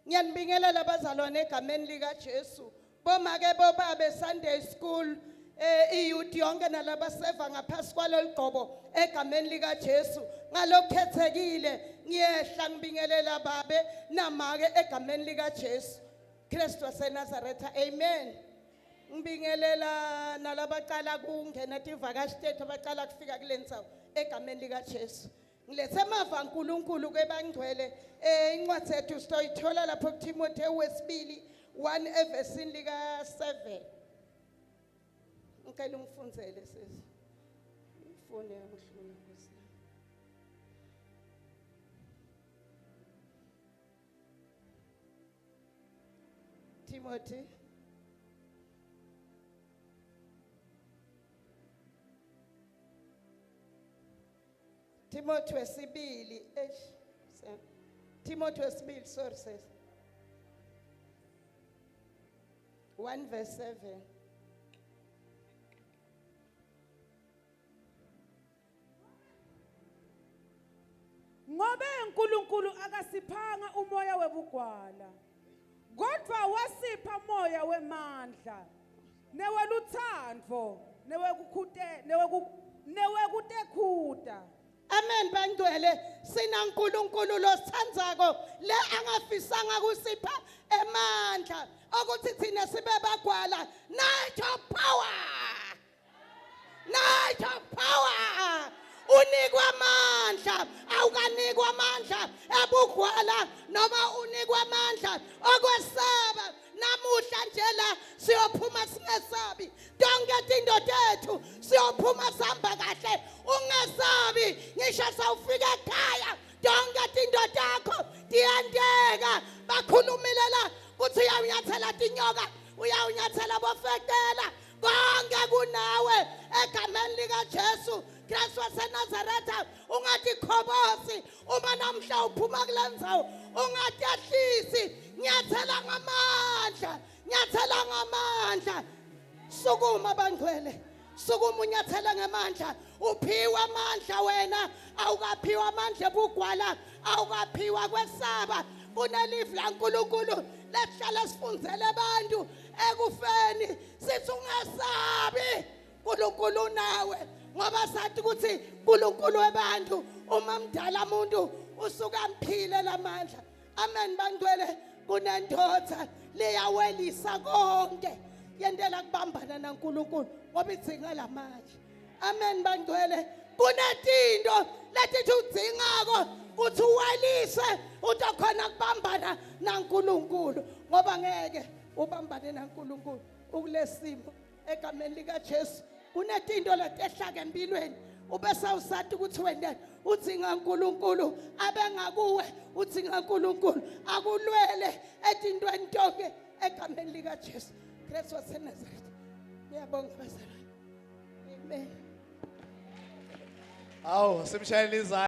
Ngiyanibingelela bazalwane egameni likaJesu. Bomake bobabe Sunday school iyouth yonke nalabaseva ngaphasi kwalolu gqobo egameni likaJesu. Ngalokhethekile ngiyehla ngibingelela babe namake egameni likaJesu. Kristu waseNazaretha. Amen. Ngibingelela nalabaqala kungena tivakashi tethu abaqala kufika kule ndzawo egameni likaJesu. Ngilethe amava kaNkulunkulu kwebangcwele incwadi yethu sitoyithola lapho kuTimotheo wesibili 1 evesini lika 7. Ngicela ungifundzele sisi. Ngifune ukuhlula Nkosi. Timothy Timothy wesibili eish Timothy wesibili sorry sis 1 verse 7. Ngobe uNkulunkulu akasiphanga umoya webugwala, kodwa wasipha moya wemandla neweluthando newekukhute neweku newekutekhuta. Amen bangcwele, sinaNkulunkulu losithandzako le angafisanga kusipha emandla okuthi thina sibe bagwala. Night of power, night of power. Unikwa amandla, awukanikwa amandla ebugwala noma unikwa amandla okwesaba. Namuhla nje la siyophuma singesabi tonke tinto tethu, siyophuma sihamba kahle. Ungesabi ngisho sawufika ekhaya, tonke tinto takho tiyenteka. Bakhulumile la kuthi uyawunyathela tinyoka, uyawunyathela bofekela, konke kunawe egameni likaJesu Kristu waseNazaretha. Ungatikhobosi uma namhla uphuma kule ndzawo, ungatehlisi. Nyathela ngamandla, nyathela ngamandla. Sukuma bangcwele, sukuma unyathela ngamandla. Uphiwe amandla wena, awukaphiwa amandla ebugwala, awukaphiwa kwesaba. Kunelivi laNkulunkulu lesihlala sifundzele abantu ekufeni, sithi ungasabi, uNkulunkulu nawe, ngoba sathi ukuthi uNkulunkulu webantu uma mdala umuntu usuka amphile lamandla. Amen bangcwele, kunendoda liyawelisa konke yentela kubambana naNkulunkulu ngoba idzinga lamanje. Amen bangcwele, kunetinto letithi udzingako kuthi uwelise utokhona kubambana naNkulunkulu, ngoba ngeke ubambane naNkulunkulu ukulesimo. Egameni likaJesu, kunetinto letehlaka empilweni ubese awusati ukuthi wena udzinga uNkulunkulu abengakuwe, udzinga uNkulunkulu akulwele etintweni tonke egameni likaJesu Kristu waseNazaretha. Ngiyabonga bazalwane. Amen. Awu, simshayele izandla.